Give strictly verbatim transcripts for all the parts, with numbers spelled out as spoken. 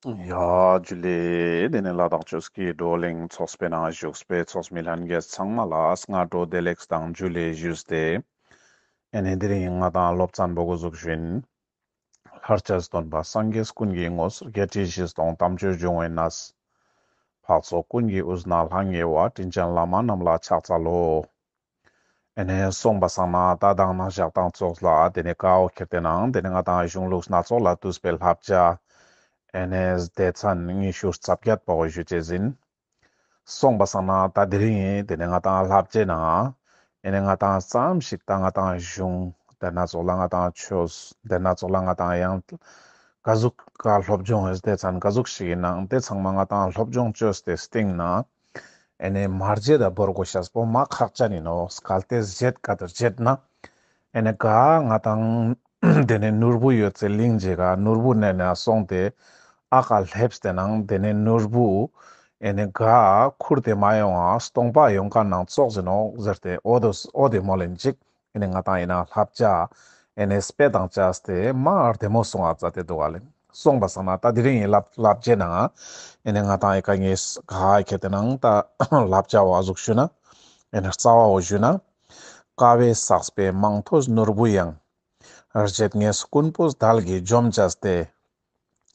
ཡ་ཇུ་ལེ། དེ་ནས་ལ་དྭགས་ཆོས་ཀྱི་བགྲོ་གླེང་ཚོགས་པའི་ནང་བཞུགས་པའི་ཚོགས་མི་ལྷན་རྒྱས་ཚང་མ་ལ་སྔ་དྲོ་བདེ་ལེགས་དང་ཇུ་ལེ་ཞུས་ཏེ། ཨེ་ནས་དེ་རིང་ང་དང་སློབ་ཚན་པོ་འགོ་འཛུགས་ཞུ་ཡིན། ལྷར་བཅས་སྟོན་པ་སངས་རྒྱས་ཀུན་གྱི་ངོ་བོ། བརྒྱད་ཁྲི་བཞི་སྟོང་དམ་ཆོས་འབྱུང་བའི་གནས། འཕགས་ཚོགས་ཀུན་གྱི་དབུས་ན་ལྷང་ངེ་བ། དྲིན་ཅན་བླ་མ་རྣམས་ལ་ཕྱག་འཚལ་ལོ། ཨེ་ནས་སོང་པ་སང་ན་ད་དང་ན་ཞག་དང་ཙོགས་ལ་དེ་ནས་ཀའོ་ཁྱེར་ཏེ་ནང་དེ་ནས་ང་དང་གཞུང་ལུགས་སྣ་ཚོགས་ལས་བཏུས་པའི་བསླབ་བྱ་ཨེ་ནས་སྡེ་ཚན་ཉི་ཤུ་རྩ་བརྒྱད་པོ་ཞུ་ཅེས་ཡིན། སོང་པ་སང་ན་ད་དེ་རིང་ངི་དེ་ནས་ང་དང་བསླབ་བྱའི་ནང་ཨེ་ནས་ང་དང་ཙམ་ཞིག་ད་ང་དང་གཞུང་དེ་སྣ་ཚོགས་ལ་ང་དང་ཆོས་དེ་སྣ་ཚོགས་ལ་ང་དང་ཡང་ག་ཟུག་ག་སློབ་སྦྱོང་ཨེ་སྡེ་ཚན་ག་ཟུག་ཞིག་ཡིན་ནའང་དེ་ཚང་མ་ང་དང་སློབ་སྦྱོང་བཅོས་ཏེ་སྟིང་ནས་ཨེ་ནས་མ་བརྗེད་ད་བོར་དགོས་ཤེས་པོ་མ་ཁག་ཅན་ཡིན་ནོག། གལ་ཏེ་བརྗེད་ག་དེ་བརྗེད་ན་ཨེ་ནས་ག་ང་དང་དེ་ནས་ནོར་བུ་ཡོད་ཚེ་གླིང་རྗེ་ག་ནོར་བུ་ནས་ནས་སོང་སྟེ་ཨ་ཀ་སླེབས་ཏེ་ནང་དེ་ནས་ནོར་བུ་ཨེ་ནས་ག་ཁུར་ཏེ་མ་ཡོང་ང་སྟོང་པ་ཡོང་ཁན་ནང་ཙོགས་ཡིན་ནོག་ཟེར་ཏེ་འོ་དོ་འོ་དེ་མོལ་ལེན་ཅིག་ཨེ་ནས་ང་དང་ཡིན་ན་བསླབ་བྱ་ཨེ་ནས་དཔེ་དང་བཅས་ཏེ་མ་བདེ་མོ་གསུང་བ་མཛད་དེ་འདུག་ག་ལེ། སོང་པ་སང་ན་ད་དེ་རིང་ངི་བསླབ་བསླབ་བྱའི་ནང་ཨེ་ནས་ང་དང་ཨེ་ཀ་ངས་ག་ཁྱེར་ཏེ་ནང་ད་བསླབ་བྱ་བོ་ཨ་ཟུག་ཞུས་ན་ཨེ་ནས་རྩ་བ་བོ་ཞུས་ན། དཀའ་བས་བསགས་པའི་མིང་ཐོས་ནོར་བུ་ཡང་། བརྗེད་ངས་རྐུན་པོ་དལ་གྱིས་འཇོམས་བྱས་ཏེ།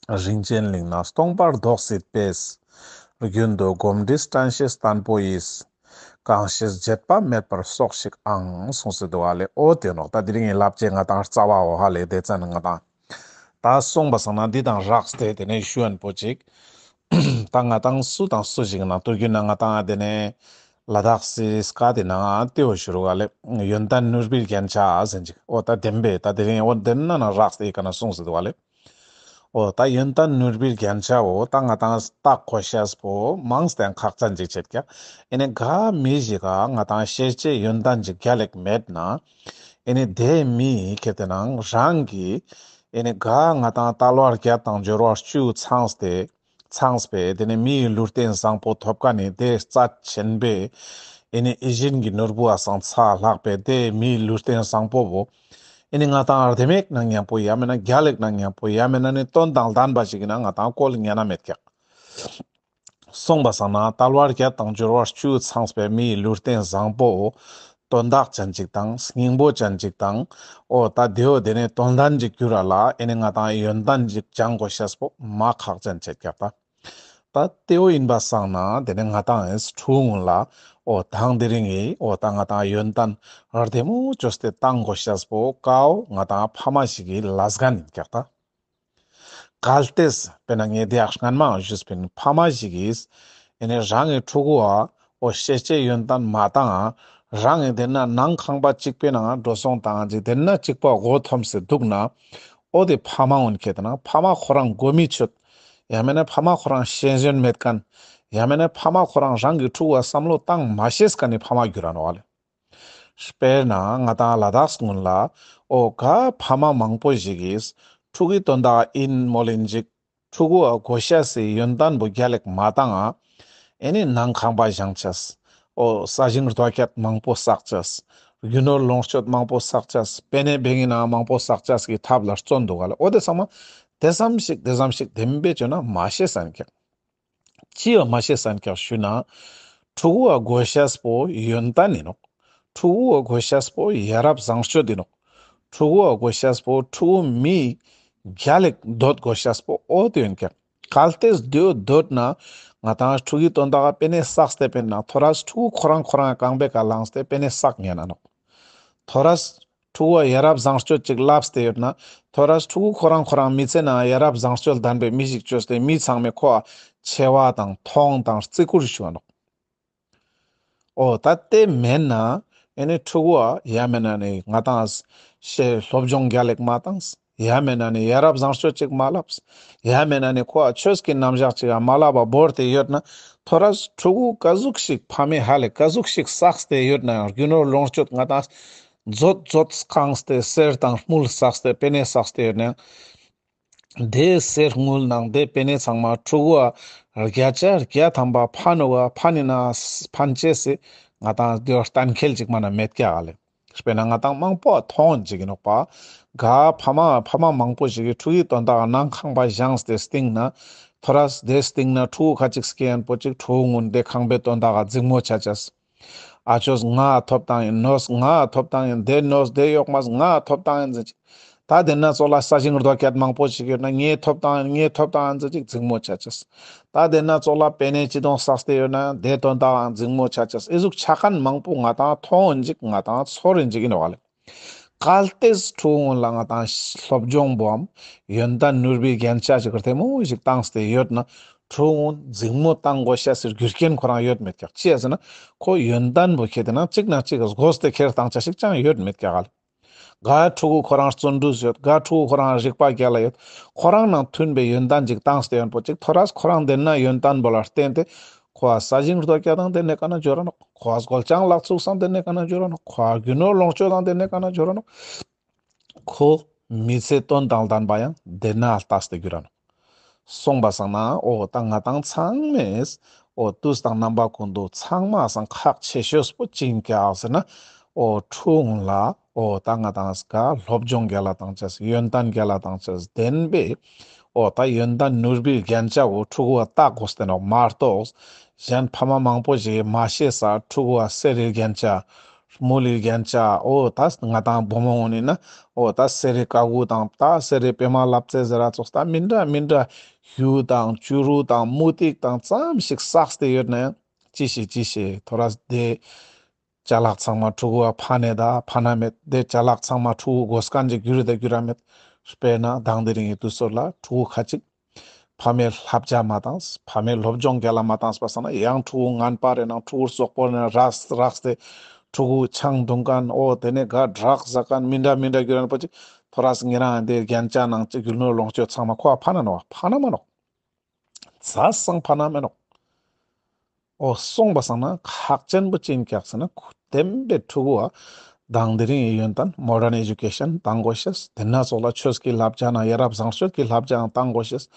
རིན་ཆེན་གླིང་ན་སྟོང་པར་རྫོགས་སྲིད་པས། རྒྱུན་དུ་གོམས་འདྲིས་དྲན་ཤེས་བརྟན་པོ་ཡིས། གང་ཞིག་བརྗེད་པ་མེད་པར་གསོག་ཅིག་ཨང་། གསུངས་སེ་འདུག་ག་ལེ། འོ་དེ་ནོག། ད་དེ་རིང་ངི་བསླབ་བྱའི་ང་དང་རྩ་བ་བོ་ཧ་ལེ་སྡེ་ཚན་ང་དང་ད་སོང་པ་སང་ན་འདི་དང་རགས་ཏེ་དེ་ནས་ཞུ་ཡིན་པོ་ཅིག། ད་ང་དང་སུ་དང་སུ་ཞིག་ན་དུས་རྒྱུན་ན་ང་དང་དེ་ནས་ལ་དྭགས་སི་སྐད་དེ་ནང་ཏེའོ་ཞུ་རུག་ག་ལེ། ཡོན་ཏན་ནོར་བུའི་རྒྱན་ཆ་ཟེར་ཅིག། འོ་ད་བདེན་པས་ད་དེ་རིང་འོ་དེ་ན་ན་རགས་ཏེ་ཀ་ན་གསུངས་སེ་འདུག་ག་ལེ། འོ་ད་ཡོན་ཏན་ནོར་བུའི་རྒྱན་ཆ་བོ་ད་ང་དང་བལྟ་དགོས་ཤེས་པོ་མང་སྟེ་ཁག་ཅན་ཅིག་ཆེད་ཀྱག། ཨེ་ནས་ག་མི་ཞིག་ག་ང་དང་ཤེས་བྱའི་ཡོན་ཏན་ཅིག་རྒྱལ་ལེགས་མེད་ན་ཨེ་ནས་དེ་མི་ཁྱེར་ཏེ་ནང་རང་གི་ཨེ་ནས་ག་ང་དང་དལ་བ་བརྒྱད་དང་འབྱོར་བ་བཅུ་ཚང་སྟེ་ཚངས་པའི་དེ་ནས་མིའི་ལུས་རྟེན་བཟང་པོ་ཐོབ་ཀ་ནས་དེ་རྩ་ཆེན་པོའི་ཨེ་ནས་ཡིད་བཞིན་གྱི་ནོར་བུ་བ་སང་ཚ་ལྷག་པའི་དེ་མིའི་ལུས་རྟེན་བཟང་པོ་བོ་ཨེ་ནི་ང་དང་ལྡེ་མོ་ཞིག་ནང་མཉམ་པོ་ཡང་མེན་ན་རྒྱལ་ལ་ཞིག་ནང་མཉམ་པོ་ཡང་མེན་ན་ནི་དོན་དང་ལྡན་པ་ཞིག་ཡིན་ན་ང་དང་བཀོལ་ཉན་ན་མེད་ཀྱག། སོང་པ་སང་ན་དལ་བ་བརྒྱད་དང་འབྱོར་བ་བཅུ་ཚང་བའི་མིའི་ལུས་རྟེན་བཟང་པོ་དོན་དག་ཅན་ཅིག་དང་སྙིང་པོ་ཅན་ཅིག་དང་འོ་ད་དེའོ་དེ་ནི་དོན་ལྡན་ཅིག་གྱུར་ར་ལ་ཨེ་ནི་ང་དང་ཡོན་ཏན་ཅིག་སྦྱང་དགོས་ཤེས་པོ་མ་ཁག་ཅན་ཆེད་ཀྱག་ད། ད་དེའོ་ཡིན་པ་སང་ན་དེ་ནི་ང་དང་ཨེ་ཕྲུ་གུ་ལ་འོ་དང་དེ་རིང་ངི་འོ་ད་ང་དང་ཡོན་ཏན་ལྡེ་མོ་བཅོས་ཏེ་བཏང་དགོས་ཤེས་པོ་ཀའོ་ང་དང་ཕ་མ་ཞིག་གི་ལས་འགན་ཡིན་ཀྱག་ད། གལ་ཏེ་དཔེར་ན་ངས་དེ་ཡག་སྔན་མ་ཞུས་པིན་ཕ་མ་ཞིག་གིས་ཨེ་ནི་རང་གི་ཕྲུ་གུ་བ་འོ་ཤེས་བྱའི་ཡོན་ཏན་མ་བཏང་རང་གི་དེ་ན་ནང་ཁང་པ་གཅིག་པའི་ནང་འགྲོ་སོང་བཏང་ཅིག་དེ་ན་གཅིག་པ་མགོ་འཐོམས་སེ་འདུག་ན་འོ་དེ་ཕ་མ་འོན་ཁྱེད་ན་ཕ་མ་ཁོ་རང་གོ་མི་ཆོད། ཡང་མེན་ན་ཕ་མ་ཁོ་རང་ཤེས་ཡོན་མེད་མཁན། ཡང་མེན་ན་ཕ་མ་ཁོ་རང་རང་གི་ཕྲུ་གུ་བ་བསམ་བློ་བཏང་མ་ཤེས་མཁན་ནི་ཕ་མ་གྱུར་ར་ནོག་ལེ། དཔེར་ན་ང་དང་ལ་དྭགས་སྔོན་ལ་འོ་ག་ཕ་མ་མང་པོ་ཞིག་གིས་ཕྲུ་གུའི་དོན་དག་ཡིན་མོལ་ཡིན་ཅིག་ཕྲུ་གུ་བ་དགོས་ཤེས་སི་ཡོན་ཏན་པོ་རྒྱལ་ལ་ཞིག་མ་བཏང་ཨེ་ནི་ནང་ཁང་པ་བཞེངས་ཅེས། འོ་ས་ཞིང་རྡོ་སྐྱེད་མང་པོ་བསགས་ཅེས། རྒྱུ་ནོར་ལོངས་སྤྱོད་མང་པོ་བསགས་ཅེས། པེ་ནེ་བེང་ངི་ནང་མང་པོ་བསགས་ཅེས་ཀྱི་ཐབས་ལ་བརྩོན་འདུག་ག་ལེ། འོ་དེ་ཚང་མ་དེ་ཙམ་ཞིག་དེ་ཙམ་ཞིག་བདེན་པའི་བཅོས་ན་མ་ཤེས་ས་ཡིན་ཀྱག། ཅི་ཡང་མ་ཤེས་ས་ཡིན་ཀྱག་ཞུ་ན། ཕྲུ་གུ་བ་དགོས་ཤེས་པོ་ཡོན་ཏན་ཡིན་ནོག། ཕྲུ་གུ་བ་དགོས་ཤེས་པོ་ཡ་རབས་བཟང་སྤྱོད་ཡིན་ནོག། ཕྲུ་གུ་བ་དགོས་ཤེས་པོ་ཕྲུ་གུ་མི་རྒྱལ་ལ་ཞིག་འདོད་དགོས་ཤེས་པོ་འོ་དེ་ཡིན་ཀྱག། གལ་ཏེ་དེའོ་འདོད་ན་ང་དང་ཕྲུ་གུའི་དོན་དག་པེ་ནེ་བསགས་ཏེ་དཔེར་ན་ཐོ་རས་ཕྲུ་གུ་ཁོ་རང་ཁོ་རང་རྐང་པའི་ཀ་ལངས་ཏེ་པེ་ནེ་བསགས་ཉན་ན་ནོག། ཐོ་རས་ཕྲུ་གུ་བ་ཡ་རབས་བཟང་སྤྱོད་ཅིག་བསླབས་ཏེ་ཡོད་ན་ཐོ་རས་ཕྲུ་གུ་ཁོ་རང་ཁོ་རང་མི་ཚེ་ནང་ཡ་རབས་བཟང་སྤྱོད་ལྡན་པའི་མི་ཞིག་བཅོས་ཏེ་མི་ཚང་མས་ཁོ་ཆེ་བ་དང་མཐོང་དང་བརྩི་བཀུར་ཞུ་བ་ནོག། འོ་ད་དེ་མེན་ན་ཨེ་ནི་ཕྲུ་གུ་བ་ཡང་མེན་ན་ནི་ང་དང་ཤེས་སློབ་སྦྱོང་རྒྱལ་ལ་ཞིག་མ་བཏང་། ཡང་མེན་ན་ནི་ཡ་རབས་བཟང་སྤྱོད་ཅིག་མ་བསླབས། ཡང་མེན་ན་ནི་ཁོ་ཆོས་ཀྱི་རྣམ་གཞག་ཅིག་ཡང་མ་བསླབས་པ་བོར་ཏེ་ཡོད་ན་ཐོ་རས་ཕྲུ་གུ་ག་ཟུག་ཞིག་ཕ་མའི་ཧ་ལས་ག་ཟུག་ཞིག་བསགས་ཏེ་ཡོད་ན་ཡང་རྒྱུ་ནོར་ལོངས་སྤྱོད་ང་དང་མཛོད་མཛོད་བཀང་སྟེ་གསེར་དང་དངུལ་བསགས་ཏེ་པེ་ནེ་བསགས་ཏེ་ཡོད་ན་ཡང་དེ་གསེར་དངུལ་ནང་དེ་པེ་ནེ་ཚང་མ་ཕྲུ་གུ་བ་བརྒྱ་ཆ་བརྒྱ་ཐམ་པ་ཕན་ནོག་ག་ཕན་ནི་ན་ཕན་ཅེས་སི་ང་དང་དེ་བ་གཏན་འཁེལ་ཅིག་མ་ན་མེད་ཀྱག་ལེ། དཔེར་ན་ང་དང་མང་པོ་མཐོང་ཅིག་ཡིན་ནོག་པ། ག་ཕ་མ་ཕ་མ་མང་པོ་ཞིག་གིས་ཕྲུ་གུའི་དོན་དག་ནང་ཁང་པ་བཞེངས་ཏེ་སྟིང་ན་ ཐོ་རས་དེ་སྟིང་ན་ཕྲུ་གུ་ཁ་ཅིག་སྐྱེ་ཡན་པོ་ཅིག་ཕྲུ་གུ་གུན་དེ་ཁང་པའི་དོན་དག་ག་འཛིང་མོ་ཆ་ཅེས། ཨ་ཅོས་ང་ཐོབ་ཏང་ཡིན་ནོས་ང་ཐོབ་ཏང་ཡིན་དེ་ནོས་དེ་ཡོག་མས་ང་ཐོབ་ཏང་ཡིན་ཟེར་ཅིག་ད་དེ་ན་ཙོགས་ལ་ས་ཞིང་རྡོ་སྐྱད་མང་པོ་ཞིག་ཡོད་ན་ངས་ཐོབ་ཏང་ཡིན་ངས་ཐོབ་ཏང་ཡིན་ཟེར་ཅིག་འཛིང་མོ་ཆ་ཅེས། ད་དེ་ན་ཙོགས་ལ་པེ་ནེ་ཅི་དོང་བསགས་ཏེ་ཡོད་ན་དེ་དོན་དག་འཛིང་མོ་ཆ་ཅེས། ཨེ་ཟུག་ཆ་མཁན་མང་པོ་ང་ཏང་མཐོང་ཡིན་ཅིག་ང་ཏང་ཚོར་ཡིན་ཅིག་ཡིན་ནོག་ལེ། གལ་ཏེ་ཕྲུ་གུ་གུན་ལ་ང་ཏང་སློབ་སྦྱོང་བོའམ་ཡོན་ཏན་ནུར་བུའི་རྒྱན་ཆ་ཞིག་རྡེ་མོ་ཞིག་བཏང་སྟེ་ཡོད་ན་ཕྲུ་གུ་གུན་འཛིང་མོ་བཏང་དགོས་ཤེས་སི་རྒྱུ་རྐྱེན་ཁོ་རང་ཡོད་མེད་ཀྱག་ཅི་ཡ་ཟེར་ན་ཁོ་ཡོན་ཏན་བོ་ཁྱེར་ཏེ་ན་གཅིག་ན་གཅིག་གི་སྒོས་ཏེ་ཁྱེར་བཏང་ཆ་ཞིག་ཅང་ཡོད་མེད་ཀྱག་ལེ། ག་ཕྲུ་གུ་ཁོ་རང་བརྩོན་འགྲུས་ཡོད། ག་ཕྲུ་གུ་ཁོ་རང་རིག་པ་རྒྱལ་ལ་ཡོད། ཁོ་རང་ནང་མཐུན་པའི་ཡོན་ཏན་ཅིག་བཏང་སྟེ་ཡོན་པོ་ཅིག་ཐོ་རས་ཁོ་རང་དེ་ན་ཡོན་ཏན་བོ་ལ་བརྟེན་ཏེ་ཁོ་ས་ཞིང་རྡོ་སྐྱད་དང་དེ་ནས་ག་ན་འབྱོར་ར་ནོག་ཁོ་སྒོལ་ལྕང་ལག་ཚུགས་སང་དེ་ནས་ག་ན་འབྱོར་ར་ནོག་ཁོ་རྒྱུ་ནོར་ལོངས་སྤྱོད་དང་དེ་ནས་ག་ན་འབྱོར་ར་ནོག་ཁོ་མི་ཚེ་དོན་དང་ལྡན་པ་ཡང་དེ་ན་ལྟས་ཏེ་འགྱུར་ར་ནོག་སོང་པ་སང་ན་འོ་ད་ང་ཏང་ཚང་མས་འོ་དུས་དང་རྣམ་པ་ཀུན་ཏུ་ཚང་མ་སང་ཁག་ཆེ་ཤོས་པོ་ཅི་ཡིན་ཀྱག་ཟེར་ན་འོ་ཕྲུ་གུ་ལ་འོ་ད་ང་ཏང་ག་སློབ་སྦྱོང་རྒྱལ་ལ་བཏང་ཅེས་ཡོན་ཏན་རྒྱལ་ལ་བཏང་ཅེས་ལྡན་པའི་འོ་ད་ཡོན་ཏན་ནུར་བུའི་རྒྱན་ཆ་བོ་ཕྲུ་གུ་བ་བཏགས་དགོས་ཏེ་ནོག་མ་གཏོགས་གཞན་ཕ་མ་མང་པོ་ཞིག་མ་ཤེས་ས་ཕྲུ་གུ་བ་གསེར་རི་རྒྱན་ཆ་དངུལ་ལི་རྒྱན་ཆ་འོ་ད་ང་ཏང་བུ་མོ་གུན་ནི་ན་འོ་ད་གསེར་རི་ཀ་གུ་དང་ད་གསེར་རི་པེ་མ་ལབ་ཙེ་ཟེར་ར་ཙོགས་ད་མི་འདྲ་མི་འདྲ་གཡུ་དང་བྱུ་རུ་དང་མུ་ཏིག་དང་ཙམ་ཞིག་བསགས་ཏེ་ཡོད་ན་ཡང་ཅི་ཞིག་ཅི་ཞིག་ཐོ་རས་དེ་ཅ་ལག་ཚང་མ་ཕྲུ་གུ་བ་ཕན་ནེ་ད་ཕན་ན་མེད། དེ་ཅ་ལག་ཚང་མ་ཕྲུ་གུ་དགོས་མཁན་ཅིག་འགྱུར་རེ་ད་འགྱུར་ར་མེད། དཔེར་ན་དང་དེ་རིང་གི་དུས་ཚོད་ལ་ཕྲུ་གུ་ཁ་ཅིག་ཕ་མའི་བསླབ་བྱ་མ་བཏང་ཕ་མའི་སློབ་སྦྱོང་རྒྱལ་ལ་མ་བཏང་པ་སང་ན་ཡང་ཕྲུ་གུ་ངན་པ་རེ་ནང་ཕྲུ་གུ་བཙོག་པོ་རེ་ནང་རགས་རགས་ཏེ་ཕྲུ་གུ་ཆང་འཐུང་མཁན་འོ་དེ་ནས་ག་ཌྲག་ཟ་མཁན་མི་འདྲ་མི་འདྲ་འགྱུར་ར་ནོག་པོ་ཅིག་ཐོ་རས་ཉེ་རང་དེ་རྒྱན་ཆ་ནང་ཅིག་རྒྱུ་ནོར་ལོངས་སྤྱོད་ཚང་མ་ཁོ་ཕན་ན་ནོག་ཕན་ན་མ་ནོག་ཚ་སང་ཕན་ན་མེ་ནོག་འོ་སོང་པ་སང་ན་ཁག་ཅན་པོ་ཅི་ཡིན་ཀྱག་ཟེར་ན་ཁོ་བསྟན་པའི་ཕྲུ་གུ་བ་དང་དེ་རིང་ཡི་ཡོན་ཏན་མོ་ཌརན་ཨེ་ཇུ་ཀེ་ཤན་བཏང་དགོས་ཤེས། དེ་ན་ཙོགས་ལ་ཆོས་ཀྱི་བསླབ་བྱ་ན་ཡ་རབས་བཟང་སྤྱོད་ཀྱི་བསླབ་བྱའང་བཏང་དགོས་ཤེས།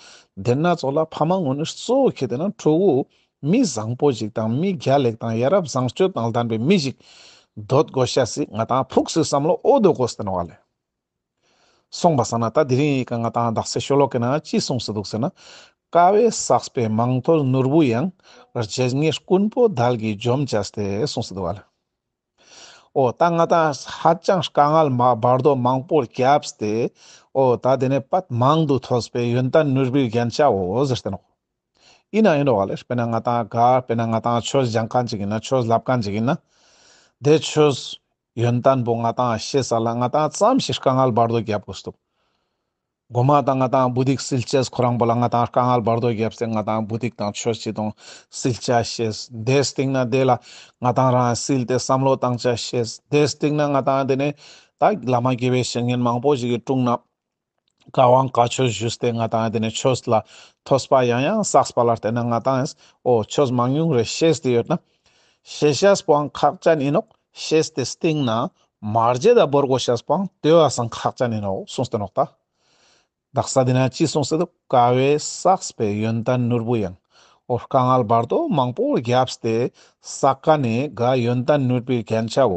དེ་ན་ཙོགས་ལ་ཕ་མ་གུན་ནི་གཙོ་བོ་ཁྱེར་ཏེ་ན་ཕྲུ་གུ་མི་བཟང་པོ་ཞིག་དང་མི་རྒྱལ་ལེགས་དང་ཡ་རབས་བཟང་སྤྱོད་དང་ལྡན་པའི་མི་ཞིག་འདོད་དགོས་ཤེས་སི་ང་ཏང་ཕུགས་སུ་བསམ་བློ་འོ་དོ་དགོས་ཏེ་ནོག་ལེ། སོང་པ་སང་ན་ད་དེ་རིང་ཡི་ཀ་ང་ཏང་དག་ས་ཤོ་ལོ་ཀའི་ནང་ཅི་གསུངས་སེ་འདུག་ཟེར་ན། དཀའ་བས་བསགས་པའི་མང་ཐོས་ནོར་བུ་ཡང་། བརྗེད་ངས་རྐུན་པོ་དལ་གྱིས་འཇོམས་བྱས་ཏེ་གསུངས་སེ་འདུག་ལེ། འོ་ད་ང་ཏང་ཧ་ཅང་དཀའ་ངལ་མ་བར་དོ་མང་པོ་བརྒྱབས་ཏེ་འོ་ད་དེ་ནས་པད་མང་དུ་ཐོས་པའི་ཡོན་ཏན་ནོར་བུའི་རྒྱན་ཆའོ་ཟེར་ཏེ་ནོག་ཡིན་ན་ཡིན་རོགས་ལེ། དཔེར་ན་ང་ཏང་ག་དཔེར་ན་ང་ཏང་ཆོས་སྦྱང་མཁན་ཅིག་ཡིན་ན་ཆོས་ལབ་མཁན་ཅིག་ཡིན་ན། དེ་ཆོས་ཡོན་ཏན་པོ་ང་ཏང་ཤེས་ས་ལ་ང་ཏང་ཙམ་ཞིག་དཀའ་ངལ་བར་དོ་རྒྱབ་དགོས་འདུག་གོ་མ་ད་ང་ཏང་བུ་དིག་སིལ་ཅེས་ཁོ་རང་པོ་ལ་ང་ཏང་དཀའ་ངལ་བར་དོ་རྒྱབ་སྟེ་ང་ཏང་བུ་དིག་དང་ཆོས་ཅི་དང་སིལ་ཅེས་ཤེས། དེ་སྟིང་ན་དེ་ལ་ང་ཏང་རང་སིལ་ཏེ་བསམ་བློ་བཏང་ཅེས་ཤེས། དེ་སྟིང་ན་ང་ཏང་དེ་ནས་ད་བླ་མ་དགེ་བའི་བཤེས་གཉེན་མང་པོ་ཞིག་གི་དྲུང་ན་བཀའ་དབང་བཀའ་ཆོས་ཞུས་ཏེ་ང་ཏང་དེ་ནས་ཆོས་ལ་ཐོས་པ་ཡང་ཡང་བསགས་པ་ལ་བརྟེན་ན་ང་ཏང་འོ་ཆོས་མང་ཉུང་རེ་ཤེས་ཏེ་ཡོད་ན། ཤེས་ཤེས་པོའང་ཁག་ཅན་ཡིན་ནོག་ཤེས་ཏེ་སྟིང་ན་མ་བརྗེད་ད་བོར་དགོས་ཤེས་པོའང་དེ་བ་སང་ཁག་ཅན་ཡིན་ནོག་གསུངས་ཏེ་ནོག་ད། དག་ས་དེ་ན་ཅི་གསུངས་ཏེ་འདུག་དཀའ་བས་བསགས་པའི་ཡོན་ཏན་ནོར་བུ་ཡང་། འོ་དཀའ་ངལ་བར་དོ་མང་པོ་བརྒྱབ་སྟེ་བསགས་མཁན་ནི་ག་ཡོན་ཏན་ནོར་བུའི་རྒྱན་ཆའོ།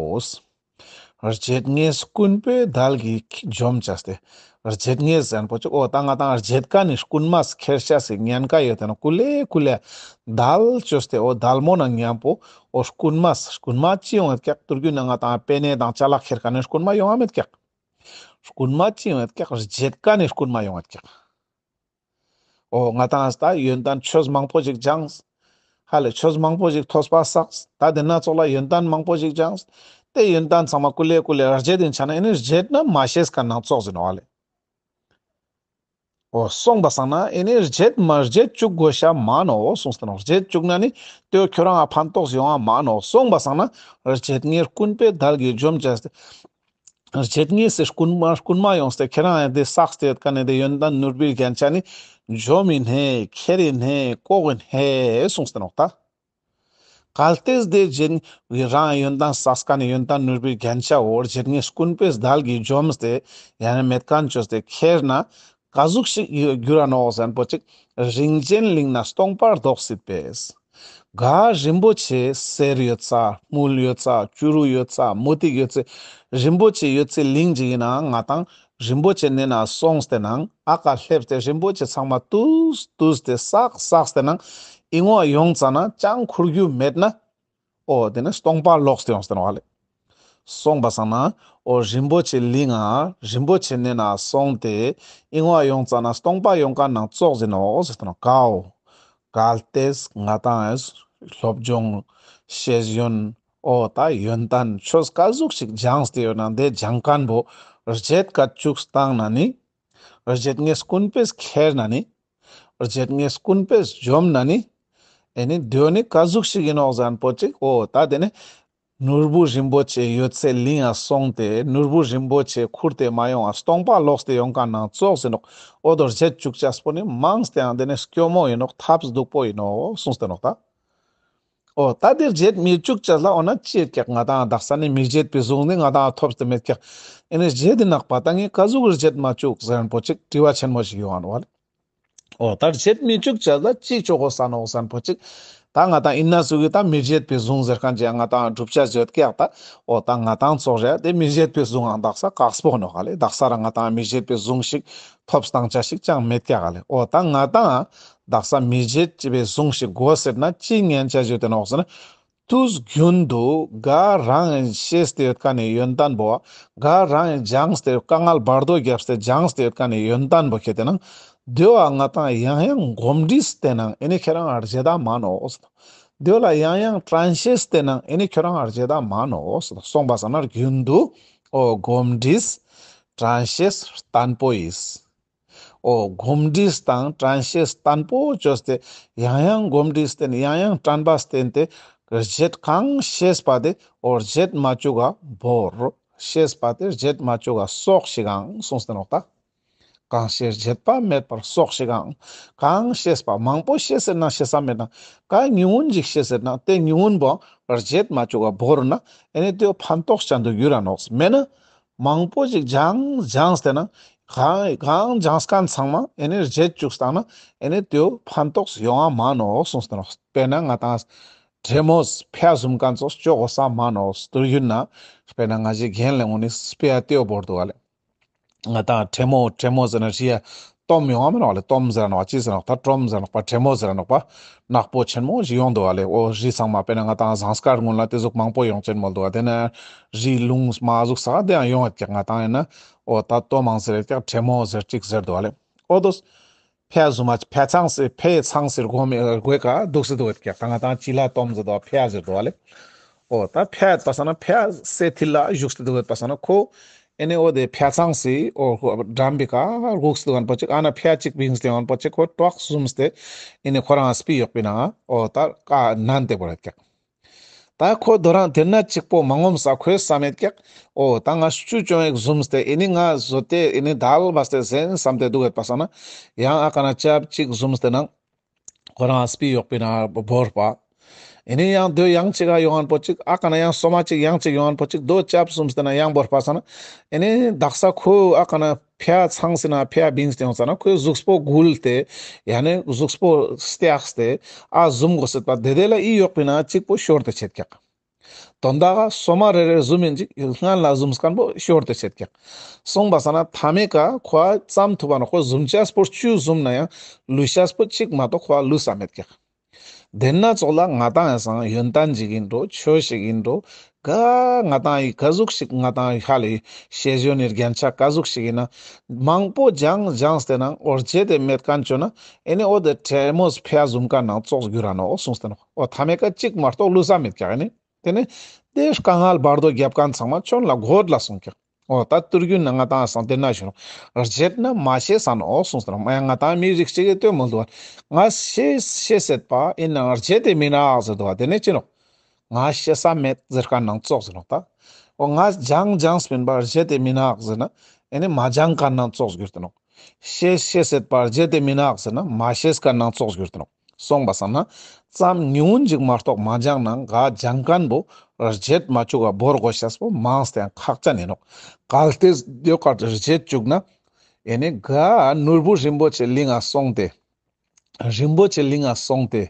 བརྗེད་ངས་རྐུན་པོས་དལ་གྱིས་འཇོམས་བྱས་ཏེ། བརྗེད་ངས་ཟེར་མཁན་པོ་ཅིག་འོ་ད་ང་ཏང་བརྗེད་མཁན་ནི་རྐུན་མས་ཁྱེར་ཤེས་སི་ཉེན་ཁ་ཡོད་དེ་ན་ཀུ་ལེ་ཀུ་ལེ་དལ་བཅོས་ཏེ་འོ་དལ་མོ་ན་མཉམ་པོ་འོ་རྐུན་མས་རྐུན་མ་ཅི་ཡོང་ངད་ཀྱག་ཏུར་གུ་ན་ང་ཏང་པེ་ནེ་དང་ཅ་ལག་ཁྱེར་མཁན་ནི་རྐུན་མ་ཡོང་ང་མེད་ཀྱག་རྐུན་མ་ཅི་ཡོང་ངད་ཀྱག་བརྗེད་མཁན་ནི་རྐུན་མ་ཡོང་ངད་ཀྱག་འོ་ང་ཏང་ད་ཡོན་ཏན་ཆོས་མང་པོ་ཞིག་སྦྱངས། ཧ་ལེ་ཆོས་མང་པོ་ཞིག་ཐོས་པ་བསགས། ད་དེ་ན་ཙོགས་ལ་ཡོན་ཏན་མང་པོ་ཞིག་སྦྱངས། དེ་ཡོན་ཏན་ཚང་མ་ཀུ་ལེ་ཀུ་ལེ་བརྗེད་དེ་ཆ་ན་ཨེ་ནི་བརྗེད་ན་མ་ཤེས་མཁན་ནང་ཙོགས་ཡིན་ནོག་ལེ། འོ་སོང་པ་སང་ན་ཨེ་ནི་བརྗེད་མ་བརྗེད་བཅུག་དགོས་ཤེས་མ་ནོག་གསུངས་ཏེ་ནོག་བརྗེད་བཅུག་ན་ནི་དེ་ཁྱོ་རང་ང་ཕན་ཐོགས་ཡོང་ང་མ་ནོག་སོང་པ་སང་ན་བརྗེད་ངས་རྐུན་པོས་དལ་གྱིས་འཇོམས་བྱས་ཏེ། བརྗེད་ངས་སི་རྐུན་མ་རྐུན་མ་ཡོངས་ཏེ་ཁྱེ་རང་ཡང་དེ་བསགས་ཏེ་ཡོད་མཁན་ནི་དེ་ཡོན་ཏན་ནོར་བུའི་རྒྱན་ཆ་ནི་འཇོམས་ཡིན་ཧེ་ཁྱེར་ཡིན་ཧེ་ལྐོག་ཡིན་ཧེ་གསུངས་ཏེ་ནོག་ད། གལ་ཏེ་དེ་རྗེད་རང་ཡོན་ཏན་བསགས་མཁན་ནི་ཡོན་ཏན་ནོར་བུའི་རྒྱན་ཆའོ་བརྗེད་ངས་རྐུན་པོས་དལ་གྱིས་འཇོམས་ཏེ་ཡང་ན་མེད་མཁན་བཅོས་ཏེ་ཁྱེར་ན། ག་ཟུག་ཞིག་འགྱུར་ར་ནོག་ཟེར་མཁན་པོ་ཅིག་རིན་ཆེན་གླིང་ན་སྟོང་པར་རྫོགས་སྲིད་པས། ག་རིན་པོ་ཆེ་གསེར་ཡོད་ས་དངུལ་ཡོད་ས་བྱུ་རུ་ཡོད་ས་མུ་ཏིག་ཡོད་ས་རིན་པོ་ཆེ་ཡོད་སའི་གླིང་ཅིག་ཡིན་ན་ང་ཏང་ རིན་པོ་ཆེ་ནེ་ན་སོང་སྟེ་ནང་ཨ་ཀ་སླེབས་ཏེ་རིན་པོ་ཆེ་ཚང་མ་ཏུས་ཏུས་ཏེ་བསགས་བསགས་ཏེ་ནང་ཨི་ངོ་ཡོང་ཙ་ན་ཅང་ཁུར་རྒྱུ་མེད་ན། འོ་དེ་ནི་སྟོང་པ་ལོག་སྟེ་ཡོང་སྟེ་ནོག་ལེ། སོང་པ་སང་ན་འོ་རིན་པོ་ཆེ་ལིང་ང་རིན་པོ་ཆེ་ནེ་ན་སོང་སྟེ་ཨི་ངོ་ཡོང་ཙ་ན་སྟོང་པ་ཡོང་ཁན་ནང་ཙོགས་ཨིན་ནོག་ཟེར་ཏེ་ནོག། གའོ། གལ་ཏེ་ང་ཏང་སློབ་སྦྱོང་ཤེས་ཡོན་འོ་ད་ཡོན་ཏན་ཆོས་ག་ཟུག་ཞིག་སྦྱངས་ཏེ་ཡོད་ན་དེ་སྦྱང་ཁན་བོ་རྗེད་ཀ་བཅུག་སྟང་ན་ནི། རྗེད་ངས་ཀུན་ཕེས་ཁྱེར་ན་ནི། རྗེད་ངས་ཀུན་ཕེས་འཇོམས་ན་ནི། ཨེ་ནི་དེའོ་ནི་ག་ཟུག་ཞིག་ཨིན་ནོག་ཟེར་ཁན་པོ་ཅིག། འོ་ད་དེ་ནི་ནོར་བུ་རིན་པོ་ཆེ་ཡོད་ཚད་ལིང་ང་སོང་སྟེ་ནོར་བུ་རིན་པོ་ཆེ་ཁུར་ཏེ་མ་ཡོང་ང་སྟོང་པ་ལོག་སྟེ་ཡོང་ཁན་ནང་ཙོགས་ཨིན་ནོག། འོ་དོ་རྗེད་བཅུག་ཅེས་པོ་ནི་མང་སྟེ་ཡང་དེ་ནི་སྐྱོ་མོ་ཨིན་ནོག། ཐབས་སྡུག་པོ་ཨིན་ནོག་གསུངས་ཏེ་ནོག་ད། འོ་ད་དེ་རྗེད་མི་བཅུག་ཅེས་ལ་འོ་ན་ཅི་ཡོད་ཀྱག། ང་ཏང་དག་ས་ནི་མི་བརྗེད་པའི་གཟུངས་ནི་ང་ཏང་ཐོབ་སྟེ་མེད་ཀྱག། ཨེ་ནི་རྗེད་དེ་ནག་པ་ད་ངས་ག་ཟུག་རྗེད་མ་བཅུག་ཟེར་ཁན་པོ་ཅིག་དྲི་བ་ཆེན་མོ་ཞིག་ཡོང་ང་ནོག་ལེ། འོ་ད་རྗེད་མི་བཅུག་ཅེས་ལ་ཅི་ཅོ་གོས་ནོག་ཟེར་ཁན་པོ་ཅིག། ད་ང་ཏང་ཨིན་ན་ཟུག་གི་ད་མི་བརྗེད་པའི་གཟུངས་ཟེར་ཁན་ཅིག་ང་ཏང་སྒྲུབ་བྱ་ཡོད་ཀྱག་ད། འོ་ད་ང་ཏང་ཙོགས་རེ་དེ་མི་བརྗེད་པའི་གཟུངས་ཨང་དག་ས་ཀགས་པོ་ནོག་ལེ། དག་ས་ར་ང་ཏང་མི་བརྗེད་པའི་གཟུངས་ཤིག་ཐོབ་སྟང་ཅེས་ཤིག་ཅང་མེད་ཀྱག་ལེ། འོ་ད་ང་ཏང་དག་ས་མི་བརྗེད་ཅེས་པའི་གཟུངས་ཤིག་དགོས་ཟེར་ན་ཅི་ཉན་ཆ་ཞུ་དེ་ནོག་ཟེར་ན། དུས་རྒྱུན་དུ་ག་རང་ངི་ཤེས་ཏེ་ཡོད་ཁན་ནི་ཡོན་ཏན་བོ་ག་རང་ངི་སྦྱངས་ཏེ་དཀའ་ངལ་བར་དོ་བརྒྱབ་སྟེ་སྦྱངས་ཏེ་ཡོད་ཁན་ནི་ཡོན་ཏན་བོ་ཁྱེར་ཏེ་ནང་དེ་བོ་ང་ཏང་ཡང་ཡང་གོམས་འདྲིས་ཏེ་ནང་ཨེ་ནི་ཁྱོ་རང་ང་རྗེད་ད་མ་ནོག། དེ་བོ་ལ་ཡང་ཡང་དྲན་ཤེས་ཏེ་ནང་ཨེ་ནི་ཁྱོ་རང་ང་རྗེད་ད་མ་ནོག། སོང་པ་སང་ན་རྒྱུན་དུ་འོ་གོམས་འདྲིས་དྲན་ཤེས་བརྟན་པོ་ཡིས། འོ་གོམས་འདྲིས་དང་དྲན་ཤེས་བརྟན་པོ་ཅོས་ཏེ་ཡང་ཡང་གོམས་འདྲིས་བསྟེན་ཡང་ཡང་དྲན་པ་བསྟེན་ཏེ་རྗེད་གང་ཤེས་པ་དེ་འོ་རྗེད་མ་བཅུག་ག་བོར། ཤེས་པ་དེ་རྗེད་མ་བཅུག་ག་སོག་ཤིག་ཨང་གསུངས་ཏེ་ནོག་ད། གང་ཤེས་རྗེད་པ་མེད་པར་སོག་ཤིག་ཨང་། གང་ཤེས་པ་མང་པོ་ཤེས་ཟེར་ན་ཤེས་ས་མེད་ན་ག་ཉུང་ངུན་ཅིག་ཤེས་ཟེར་ན་དེ་ཉུང་ངུན་བོ་རྗེད་མ་བཅུག་ག་བོར་ན་ཨེ་ནི་དེ་ཕན་ཐོགས་ཅན་དུ་འགྱུར་ར་ནོག། མེད་ན་མང་པོ་ཅིག་སྦྱངས་སྦྱངས་ཏེ་ན་གང་གང་སྦྱངས་ཁན་ཚང་མ་ཨེ་ནི་རྗེད་བཅུག་སྟང་ན་ཨེ་ནི་དེའོ་ཕན་ཐོགས་ཡོང་ང་མ་ནོག་གསུངས་ཏེ་ནོག། དཔེར་ན་ང་ཏང་ཁྲེ་མོ་ཕྱེ་བཟུམ་ཁན་ཙོགས་ཅོ་གོས་ས་མ་ནོག། དུས་རྒྱུན་ན་དཔེར་ན་ང་ཞའི་རྒན་ལེ་འོ་ནི་སྤེ་ར་ཏེའོ་བོར་དུག་ག་ལེ། ང་ཏང་ཁྲེ་མོ་ཁྲེ་མོ་ཟེར་ན་རི་ཡ་སྟོམ་ཡོང་ང་མ་ནོག་ལེ། སྟོམ་ཟེར་ནོག་པ་ཅི་ཟེར་ནོག་ད་ཁྲོམ་ཟེར་ནོག་པ་ཁྲེ་མོ་ཟེར་ནོག་པ་ནག་པོ་ཆེན་མོ་ཞིག་ཡོང་དུག་ག་ལེ། འོ་རི་ཚང་མ་དཔེར་ན་ང་ཏང་ཟངས་དཀར་ངུན་ལ་དེ་ཟུག་མང་པོ་ཡོང་ཅན་མོལ་དུག་ག། དེ་ན་རི་ལུང་མ་ཟུག་ས་དེ་ཡང་ཡོང་ཡོད་ཀྱག། ང་ཏང་ཡིན་ན་འོ་ད་སྟོམ་མང་ཟེར་ཀྱག་ཁྲེ་མོ་ཟེར་ཅིག་ཟེར་དུག་ག་ལེ། འོ་དོ་ཕྱེ་བཟུམ་མ་ཕྱེ་ཚང་སི་ཕྱེ་ཚང་སི་སྒོ་མེ་སྒོའི་ཀ་དུག་སེ་དུག་ཡོད་ཀྱག། ད་ང་ཏང་ཅི་ལ་སྟོམ་ཟེར་དུག་ཕྱེ་ཟེར་དུག་ག་ལེ། འོ་ད་ཕྱེ་ཡོད་པ་སང་ན་ཕྱེ་སེ་ཐིལ་ལ་བཞུགས་སེ་དུག་ཡོད་པ་སང་ན་ཁོ་ཨེ་ནི་འོ་དེ་ཕྱེ་ཚང་སི་འོ་འགྲམ་པའི་ཀ་སྒུག་སེ་དུག་ཡོད་པ་ཅིག་ཨ་ན་ཕྱེ་ཅིག་བིངས་ཏེ་ཡོད་པ་ཅིག་ཁོ་ཏོག་བཟུམས་ཏེ་ཨེ་ནི་ཁོ་རང་སྤི་ཡོག་པའི་ནང་འོ་ད་ཀ་ནན་ཏེ་བོར་ཡོད་ཀྱག། ད་ཁོ་དོ་རང་དེ་ན་གཅིག་པོ་མ་ངོམས་ས་ཁོས་བསམ་ཡོད་ཀྱག། འོ་ད་ང་སྐྱུག་ཅོང་ཡོད་བཟུམས་ཏེ་ཨེ་ནི་ང་བཟོ་སྟེ་ཨེ་ནི་དལ་བ་སྟེ་ཟེན་བསམ་སྟེ་དུག་ཡོད་པ་སང་ན་ཡང་ཨ་ཀ་ན་ཅབ་ཅིག་བཟུམས་ཏེ་ནང་ཁོ་རང་སྤི་ཡོག་པའི་ནང་བོར་བ། ཨེ་ནི་ཡང་དོ་ཡང་ཅིག་ག་ཡོང་ངན་པོ་ཅིག་ཨ་ཀ་ན་ཡང་སོ་མ་ཅིག་ཡང་ཅིག་ཡོང་ངན་པོ་ཅིག་དོ་ཅབ་བཟུམས་ཏེ་ན་ཡང་བོར་བ་སང་ན་ཨེ་ནི་དག་ས་ཁོ་ཨ་ཀ་ན་ཕྱེ་ཚང་སི་ན་ཕྱེ་བིངས་ཏེ་ཡོང་ཙ་ན་ཁོའི་གཟུགས་པོ་འགུལ་ཏེ་ཡང་ནི་གཟུགས་པོ་སྟེགས་ཏེ་ཨ་བཟུམ་གོས་སེད་པ་དེ་དེ་ལ་ཨི་ཡོག་པའི་ནང་གཅིག་པོ་ཤོར་ཏེ་ཆེད་ཀྱག། དོན་དག་སོ་མ་རེ་རེ་བཟུམ་ཡིན་ཅིག་སྔན་ལ་བཟུམས་ཁན་པོ་ཤོར་ཏེ་ཆེད་ཀྱག། སོང་པ་སང་ན་མཐའ་མའི་ཀ་ཁོ་ཨ་ཙམ་ཐུབ་པ་ན་ཁོ་བཟུམ་ཅེས་པོ་བཅུ་བཟུམ་ན་ཡང་ལུས་ཅེས་པོ་གཅིག་མ་གཏོགས་ཁོ་ཨ་ལུས་ས་མེད་ཀྱག། དེ་ན་ཙོགས་ལ་ང་ཏང་ཡང་སང་ཡོན་ཏན་ཞིག་ཡིན་འགྲོ་ཆོས་ཤིག་ཡིན་འགྲོ་ག་ང་ཏང་ཡི་ག་ཟུག་ཞིག་ང་ཏང་ཡི་ཧ་ལས་ཤེས་ཡོན་ནི་རྒྱན་ཆ་ག་ཟུག་ཞིག་ཡིན་ན་མང་པོ་སྦྱངས་སྦྱངས་ཏེ་ན་འོ་རྗེད་དེ་མེད་ཁན་ཅོ་ན་ཨེ་ནི་འོ་དེ་ཁྲེ་མོ་ཕྱེ་བཟུམ་ཀ་ནང་ཙོགས་འགྱུར་ར་ནོག་གསུངས་ཏེ་ནོག། འོ་མཐའ་མའི་ཀ་གཅིག་མ་གཏོགས་ལུས་ས་མེད་ཀྱག་ཨེ་ནི། དེ་ནི་དེ་དཀའ་ངལ་བར་དོ་རྒྱབ་ཁན་ཚང་མ་ཁྱོད་ལ་གོད་ལ་སོང་ཀྱག། འོ་ད་དུས་རྒྱུན་ན་ང་ཏང་སང་དེ་ན་ཞུ་ནོག། རྗེད་ན་མ་ཤེས་ས་ནོག་གསུངས་ཏེ་ནོག། མ་ཡང་ང་ཏང་མི་རིགས་གཅིག་གི་ལྟོས་མོལ་དུག་ག། ང་ཤེས་ཤེས་སེད་པ་ཡིན་ནའང་རྗེད་དེ་མི་ནག་ཟེར་དུག་ག། དེ་ནི་ཅི་ནོག། ང་ཤེས་ས་མེད་ཟེར་ཁན་ནང་ཙོགས་ཟེར་ནོག་ད། འོ་ང་སྦྱངས་སྦྱངས་མིན་པ་རྗེད་དེ་མི་ནག་ཟེར་ན་ཨེ་ནི་མ་སྦྱངས་ཁན་ནང་ཙོགས་གྱུར་ཏེ་ནོག། ཤེས་ཤེས་སེད་པ་རྗེད་དེ་མི་ནག་ཟེར་ན་མ་ཤེས་ཁན་ནང་ཙོགས་གྱུར་ཏེ་ནོག། སོང་པ་སང་ན་ཙམ་ཉུང་ངུན་ཅིག་མ་གཏོགས་མ་སྦྱངས་ན་ག་སྦྱང་ཁན་བོ་རྗེད་མ་བཅུག་ག་བོར་གོས་ཤེས་པོ་མང་སྟེ་ཡང་ཁག་ཅན་ཡིན་ནོག། གལ་ཏེ་དེ་ཀ་རྗེད་བཅུག་ན་ཨེ་ནི་ག་ནོར་བུ་རིན་པོ་ཆེ་ལིང་ང་སོང་སྟེ་རིན་པོ་ཆེ་ལིང་ང་སོང་སྟེ་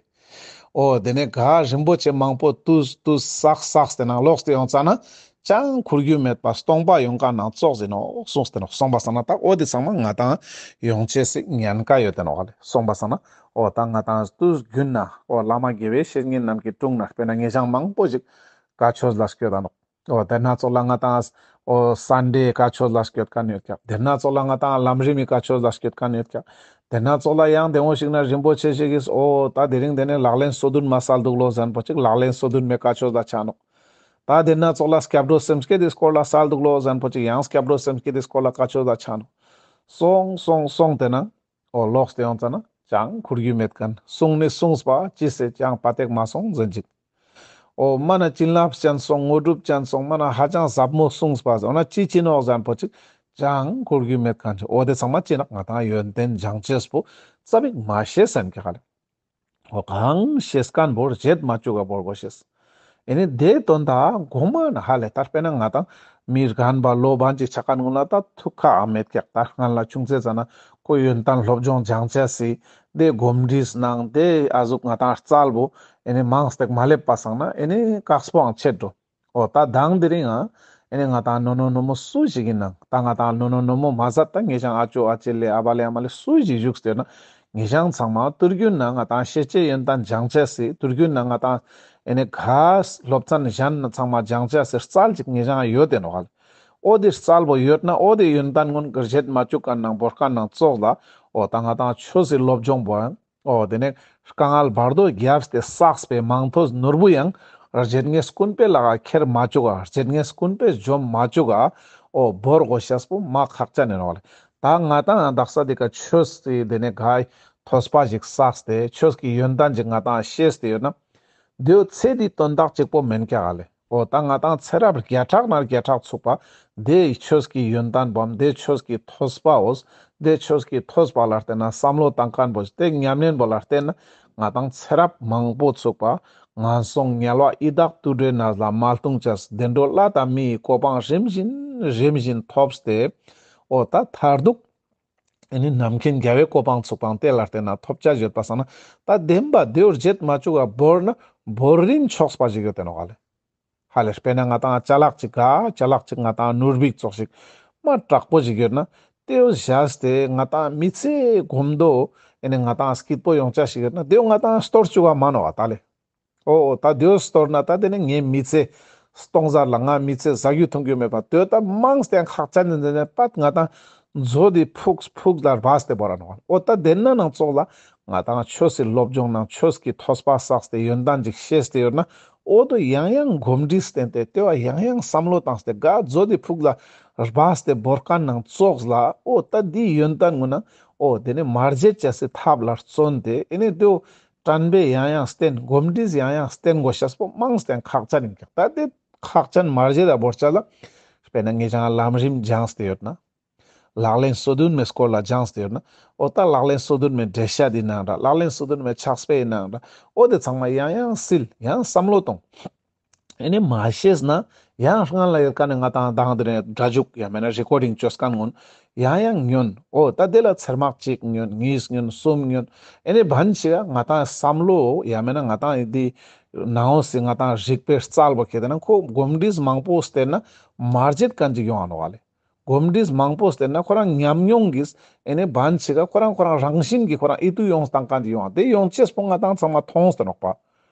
འོ་དེ་ནས་ག་རིན་པོ་ཆེ་མང་པོ་ཏུས་ཏུས་བསགས་བསགས་ཏེ་ནང་ལོགས་ཏེ་ཡོང་ཙ་ན་ ཅང་ཁུར་རྒྱུ་མེད་པ་སྟོང་པ་ཡོང་ཁན་ནང་ཙོགས་ཨིན་ནོག་གསུངས་ཏེ་ནོག། སོང་པ་སང་ན་ད་འོ་དེ་ཚང་མ་ང་ཏང་ཡོང་ཅེས་སི་ཉེན་ཁ་ཡོད་དེ་ནོག་ལེ། སོང་པ་སང་ན་འོ་ད་ང་ཏང་དུས་རྒྱུན་ན་འོ་བླ་མ་དགེ་བའི་བཤེས་གཉེན་རྣམས་ཀྱི་དྲུང་ན་དཔེར་ན་ཉེ་ཞང་མང་པོ་ཞིག་བཀའ་ཆོས་ལ་སྐྱོད་ད་ནོག། འོ་དེ་ན་ཙོགས་ལ་ང་ཏང་འོ་སན་ཌེ་བཀའ་ཆོས་ལ་སྐྱོད་ཁན་ཡོད་ཀྱག། དེ་ན་ཙོགས་ལ་ང་ཏང་ལམ་རིམ་མི་བཀའ་ཆོས་ལ་སྐྱོད་ཁན་ཡོད་ཀྱག། དེ་ན་ཙོགས་ལ་ཡང་དེ་འོ་ཞིག་ན་རིན་པོ་ཆེ་ཞིག་གིས་འོ་ད་དེ་རིང་དེ་ནས་ལག་ལེན་སོ་བདུན་མ་སལ་འདུག་ལོ་ཟེར་ཁན་པོ་ཅིག་ལག་ལེན་སོ་བདུན་མའི་བཀའ་ཆོས་ལ་ཆ་ནོག། ད་དེ་ན་ཙོགས་ལ་སྐྱབས་འགྲོ་སེམས་བསྐྱེད་དེ་སྐོར་ལ་སལ་འདུག་ལོ་ཟེར་ཁན་པོ་ཅིག་ཡང་སྐྱབས་འགྲོ་སེམས་བསྐྱེད་དེ་སྐོར་ལ་བཀའ་ཆོས་ལ་ཆ་ནོག། སོང་སོང་སོང་དེ་ན་འོ་ལོགས་ཏེ་ཡོང་ཙ་ན་ཅང་ཁུར་རྒྱུ་མེད་ཁན། གསུངས་ནི་གསུངས་པ་ཅི་སེ་ཅང་པ་ཏེག་མ་སོང་ཟེར་ཅིག། འོ་མ་ན་བྱིན་རླབས་ཅན་སོང་། དངོས་གྲུབ་ཅན་སོང་། མ་ན་ཧ་ཅང་ཟབ་མོ་གསུངས་པ་ཟེར་འོ་ན་ཅི་ཅི་ནོག་ཟེར་ཁན་པོ་ཅིག་ཅང་ཁུར་རྒྱུ་མེད་ཁན་ཅིག། འོ་དེ་ཚང་མ་ཅི་ནོག་ང་ཏང་ཡོན་ཏན་སྦྱང་ཅེས་པོ་ཙ་པིག་མ་ཤེས་ཟེར་ཁན་ཀྱག་ལེ། འོ་གང་ཤེས་ཁན་བོ་རྗེད་མ་བཅུག་ག་བོར་གོ་ཤེས། ཨེ་ནི་དེ་དོན་དག་གོ་མ་ན་ཧ་ལེ། ད་དཔེར་ན་ང་ཏང་མི་རྒན་པ་ལོ་བན་ཅིག་ཆ་ཁན་ཀུན་ལ་ད་ཐུགས་ཁག་མེད་ཀྱག། ད་སྔན་ལ་ཆུང་ཙེ་ཙ་ན་ཁོ་ཡོན་ཏན་སློབ་སྦྱོང་སྦྱང་ཅེས་སི་དེ་གོམས་འདྲིས་ནང་དེ་ཨ་ཟུག་ང་ཏང་རྩལ་བོ་ཨེ་ནི་མང་སྟེགས་མ་སླེབས་པ་སང་ན་ཨེ་ནི་དཀགས་པོའང་ཆེ་འགྲོ། འོ་ད་དང་དེ་རིང་ང་ཨེ་ནི་ང་ཏང་ནོ་ནོ་ནོ་མོ་སུ་ཞིག་ཨིན་ནང་ད་ང་ཏང་ནོ་ནོ་ནོ་མོ་མ་ཟད་ད་ངེ་ཞང་ཨ་ཅོ་ཨ་ཅེ་ལེ་ཨ་བ་ལེ་ཨ་མ་ལེ་སུ་ཞིག་བཞུགས་ཏེ་ན་ངེ་ཞང་ཚང་མ་ཏུར་རྒྱུན་ན་ང་ཏང་ཤེས་བྱའི་ཡོན་ཏན་སྦྱང་ཅེས་སི་ཏུར་རྒྱུན་ན་ང་ཏང་ཨེ་ནི་ག་སློབ་ཚན་གཞན་ན་ཚང་མ་སྦྱང་ཅེས་སི་རྩལ་ཅིག་ངེ་ཞང་ཡོད་དེ་ནོག་ལེ། འོ་དེ་རྩལ་བོ་ཡོད་ན་འོ་དེ་ཡོན་ཏན་ཀུན་རྗེད་མ་བཅུག་ཁན་ནང་བོར་ཁན་ནང་ཙོགས་ལ་འོ་ད་ང་ཏང་ཆོས་སི་སློབ་སྦྱོང་བོ་ཡང་འོ་དེ་ནས་དཀའ་ངལ་བར་དོ་རྒྱབ་སྟེ་བསགས་པའི་མིང་ཐོ་ནོར་བུ་ཡང་རྗེད་ངས་ཀུན་པའི་ལག་ཁྱེར་མ་བཅུག་ག། རྗེད་ངས་ཀུན་པའི་འཇོམས་མ་བཅུག་ག། འོ་བོར་གོ་ཤེས་པོ་མ་ཁག་ཅན་ཨིན་ནོག་ལེ། ད་ང་ཏང་དག་ས་དེ་ཀ་ཆོས་སི་དེ་ནས་ག་ཐོས་པ་ཞིག་བསགས་ཏེ་ཆོས་ཀྱི་ཡོན་ཏན་ཞིག་ང་ཏང་ཤེས་ཏེ་ཡོད་ན་དེའོ་ཚེ་འདིའི་དོན་དག་གཅིག་པོ་མེན་ཀྱག་ལེ། འོ་ད་ང་ཏང་ཚེ་རབས་བརྒྱ་ཕྲག་ན་བརྒྱ་ཕྲག་ཚུགས་པ་དེ་ཆོས་ཀྱི་ཡོན་ཏན་བོའམ་དེ་ཆོས་ཀྱི་ཐོས་པའོ། དེ་ཆོས་ཀྱི་ཐོས་པ་ལ་བརྟེན་ན་བསམ་བློ་བཏང་ཁན་བོ་དེ་ཉམས་ལེན་བོ་ལ་བརྟེན་ན་ང་ཏང་ཚེ་རབས་མང་པོ་ཚུགས་པ་ངན་སོང་དམྱལ་བ་ཡི་དྭགས་དུད་འགྲོའི་ནང་ལ་མ་ལྟུང་ཅེས་བདེ་འགྲོ་ལྷ་དང་མིའི་གོ་འཕང་རིམ་བཞིན་རིམ་བཞིན་ཐོབ་སྟེ་འོ་ད་མཐར་ཐུག་ཨེ་ནི་རྣམ་མཁྱེན་རྒྱལ་བའི་གོ་འཕང་ཚུགས་པའང་དེ་ལ་བརྟེན་ན་ཐོབ་ཅེས་ཡོད་པ་སང་ན་ད་བདེན་པ་དེའོ་རྗེད་མ་བཅུག་ག་བོར་ན་བོར་རིན་ཆོག་པ་ཞིག་ཡོད་དེ་ནོག་ལེ། ཧ་ལེ་དཔེར་ན་ང་ཏང་ཅ་ལག་ཅིག་ག་ཅ་ལག་ཅིག་ང་ཏང་ནོར་བུ་ཙོགས་ཤིག་མ་དྲག་པོ་ཞིག་ཡོད་ན་དེའོ་བཞག་སྟེ་ང་ཏང་མི་ཚེ་གོམ་དོ་ཨེ་ནི་ང་ཏང་སྐྱིད་པོ་ཡོང་ཅེས་ཞིག་ཡོད་ན་དེའོ་ང་ཏང་སྟོར་བཅུག་ག་མ་ནོག་ད་ལེ། འོ་འོ་ད་དེའོ་སྟོར་ན་ད་དེ་ནི་ངའི་མི་ཚེ་སྟོང་ཟད་ལ་ང་མི་ཚེ་ཟ་རྒྱུ་འཐུང་རྒྱུ་མེད་པ་དེའོ་ད་མང་སྟེ་ཁག་ཅན་ནི་འདི་ནས་པད་ང་ཏང་མཛོ་དེ་ཕུགས་ཕུགས་ལ་སྦས་ཏེ་བོར་ར་ནོག། འོ་ད་དེ་ན་ནང་ཙོགས་ལ་ང་ཏང་ཆོས་སི་སློབ་སྦྱོང་ནང་ཆོས་ཀྱི་ཐོས་པ་བསགས་ཏེ་ཡོན་ཏན་ཅིག་ཤེས་ཏེ་ཡོད་ན་འོ་དོ་ཡང་ཡང་གོམས་འདྲིས་བསྟེན་ཏེ་དེ་བ་ཡང་ཡང་བསམ་བློ་བཏང་སྟེ་ག་མཛོ་དེ་ཕུགས་ལ་སྦས་ཏེ་བོར་ཁན་ནང་ཙོགས་ལ་འོ་ད་དེའི་ཡོན་ཏན་ཀུན་ན་འོ་དེ་ནི་མ་བརྗེད་ཅེས་སི་ཐབས་ལ་བརྩོན་ཏེ་ཨེ་ནི་དེའོ་དྲན་པས་ཡང་ཡང་བསྟེན། གོམས་འདྲིས་ཡང་ཡང་བསྟེན་དགོས་ཤེས་པོ་མང་སྟེ་ཁག་ཅན་ཨིན་ཀྱག། ད་དེ་ཁག་ཅན་མ་བརྗེད་ད་བོར་ཅེས་ལ་དཔེར་ན་ངེ་ཞང་ལམ་རིམ་སྦྱངས་ཏེ་ཡོད་ན། ལག་ལེན་སོ་བདུན་མའི་སྐོར་ལ་སྦྱངས་ཏེ་ཡོད་ན། འོ་ད་ལག་ལེན་སོ་བདུན་མའི་འགྲེལ་བཤད་ཨིན་ནའང་འདྲ། ལག་ལེན་སོ་བདུན་མའི་ཕྱག་དཔེ་ཨིན་ནའང་འདྲ། འོ་དེ་ཚང་མ་ཡང་ཡང་སིལ། ཡང་བསམ་བློ་གཏོང་། ཨེ་ནི་མ་ཤེས་ན་ཡང་སྔན་ལ་ཡོད་ཁན་ནི་ང་ཏང་དང་དེ་རིང་སྒྲ་འཇུག་ཡང་མེད་ན་རི་ཀོར་ཌིང་བཅོས་ཁན་ཀུན་ཡང་ཡང་ཉོན། འོ་ད་དེ་ལ་ཚར་མ་གཅིག་ཉོན། གཉིས་ཉོན། གསུམ་ཉོན། ཨེ་ནི་བན་ཆེ་ག་ང་ཏང་བསམ་བློ་ཡང་མེད་ན་ང་ཏང་འདི་ནང་འོ་སི་ང་ཏང་རིག་པའི་རྩལ་བོ་ཁྱེར་ཏེ་ན་ཁོ་གོམས་འདྲིས་མང་པོ་བསྟེན་ན་མ་བརྗེད་ཁན་ཅིག་ཡོང་ང་ནོག་ལེ། གོམས་འདྲིས་མང་པོ་བསྟེན་ན་ཁོ་རང་ཉམས་མྱོང་གིས་ཨེ་ནི་བན་ཆེ་ག་ཁོ་རང་ཁོ་རང་རང་བཞིན་གྱིས་ཁོ་རང་ཨིད་ཏུ་ཡོང་སྟངས་ཀ་འདི་ཡོང་བ་དེ་ཡོང་ཅེས་པོ་ང་ཏང་ཚང་མ་མཐོང་སྟེ་ནོག་པ།